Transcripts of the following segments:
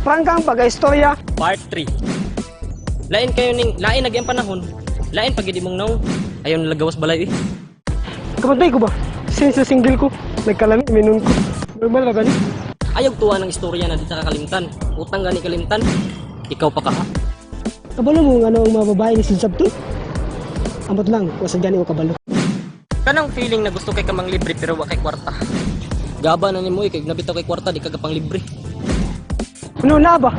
Prangkang pag-istorya. Part 3. Lain kayo ning lain na ang panahon. Lain pag mong naong. Ayaw nalagawas balay eh. Kamantay ko ba? Since na single ko, nagkalami, minun ko. Normal ra gani? Ayaw tuwa ng istorya na di ta kakalimtan. Utang gani kalimtan. Ikaw pa kaha. Kabalo mo nga ano ang mga babae ni Sinsab to? Amot lang, wasad gani ko kabalo. Kanang feeling na gusto kay kamang libre pero wa kay kwarta. Gaba na nimo eh, kay nabitaw kay kwarta di ka pang libre. Ano na ba?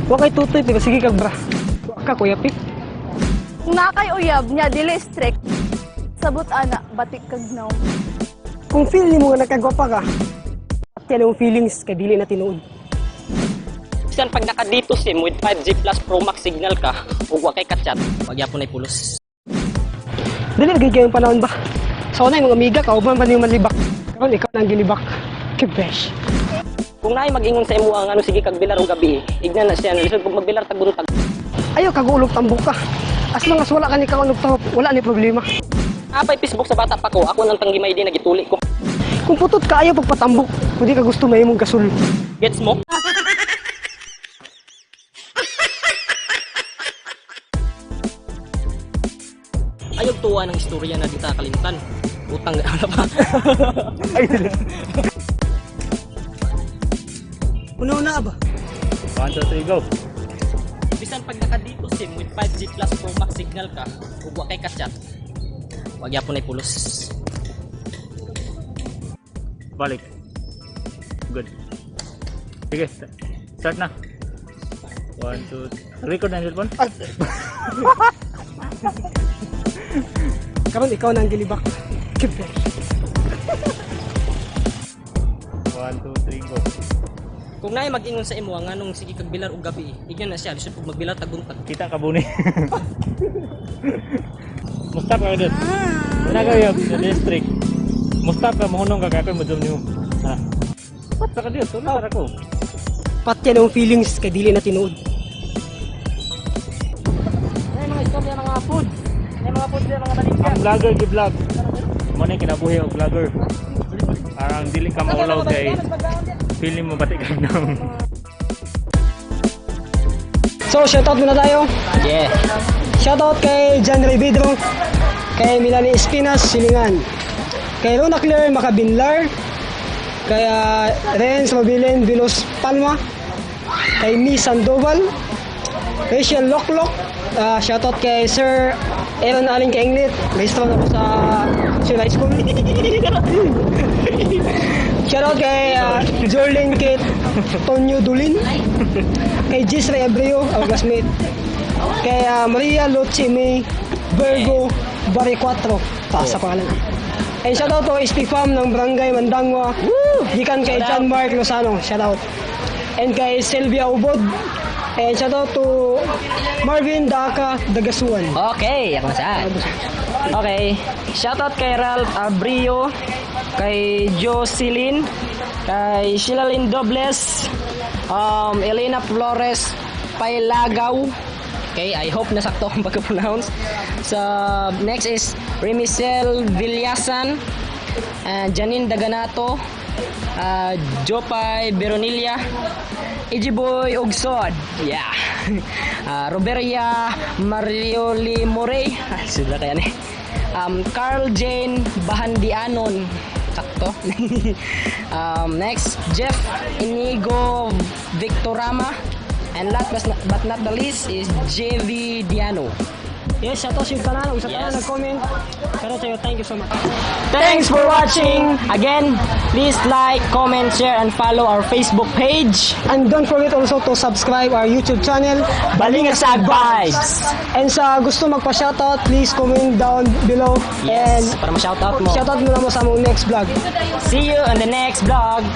Wa kay tutoy pero sige kag bra. Wa ka, Kuya Pik. Kung naa kay uyab niya dili strict. Sabot ana batik kag naw. Kung feel nimo nga nagkagwapa ka, patyan ang feelings kay dili na tinuod. Bisan pag naka dito SIM with 5G plus Pro Max signal ka ug wa kay kachat, pagyapon ay pulos. Dili lagi kayong panahon ba? Sa una yung mga amiga, kauban pa niyong malibak. Karon ikaw na ang gilibak. Kibesh. Kung naay mag-ingon sa imo ang ano sige kag bilar og gabi, ignan na siya lisod pag magbilar tag buntag. Ayaw kag ulog tambok ka. As long as wala ka ni kaulog tahop, wala ni problema. Apay Facebook sa bata pa ko, ako nang tanggimay din nagituli ko. Kung putot ka, ayaw pagpatambok. Kung di ka gusto may imong gasol. Gets mo? Ayaw tuwa ng istorya na di ta kalimtan. Utang ano pa. Una na ba? 1, 2, 3, go. Bisan pag naka dito SIM with 5G plus Pro Max signal ka ug wa kay kachat, wag yapon ay pulos. Balik. Good. Sige, start na. 1, 2, record na yung cellphone? Karon ikaw na ang gilibak. Kibesh. 1, 2, 3, go. Kung naay mag-ingon sa imo ang anong sige kag bilar og gabi, ignan na siya lisod pag magbilar tag buntag. Kita ka buni. Mustap ka dito. Wala ka yung sa district. Mustap ka, mahunong ka, kaya mo zoom niyo. Ha? What ka dito? Wala ka ko. Patyan ang feelings kay dili na tinuod. Ay mga istorya mga food. Ay mga food mga baligya. Ang vlogger gi vlog. Mo na yung kinabuhi og vlogger. Parang dili ka maulaw kay feeling mo bati ka nang. So, shoutout muna tayo. Yeah. Shoutout kay John Ray Vidro, kay Milani Espinas, Silingan, kay Rona Claire Macabinlar, kay Renz Mabilin Vilos Palma, kay Mi Sandoval, Rachel Loklok, shoutout kay Sir Aaron Allen Kainglit, maestro na po sa Sir High School. Shoutout kay Jorlene Kate Tonyo Dulin, kay Gis Ray Abreu, our classmate, kay Maria Luce May Virgo Barry 4, taas sa pangalan. And shoutout to SP Farm ng Barangay Mandangwa. Gikan kay John Mark Lozano, shoutout. And kay Sylvia Ubod. And shoutout to Marvin Daka Dagasuan. Okay, ako na saan. Okay. Shoutout kay Ralph Abrio, kay Jocelyn, kay Sheila Lynn Dobles, Elena Flores Pailagaw. Okay, I hope nasakto akong pagka-pronounce. So, next is Remicel Villasan, Janine Daganato, Jopay Beronilla, Ijiboy Ugsod. Yeah. Roberia Marioli Morey. Ah, sila kaya ni. Carl Jane Bahandianon. Sakto. Next, Jeff Inigo Victorama. And last but not the least is JV Diano. Yes, shoutout sa tanan. Ug sa tanan Yes. nag-comment. Shoutout sa iyo. Thank you so much. Thanks for watching. Again, please like, comment, share, and follow our Facebook page, And don't forget also to subscribe our YouTube channel, Balingasag Vibes. And sa gusto magpa-shoutout, please comment down below. Yes, And para ma-shoutout mo. shoutout mo na mo sa among next vlog. See you on the next vlog.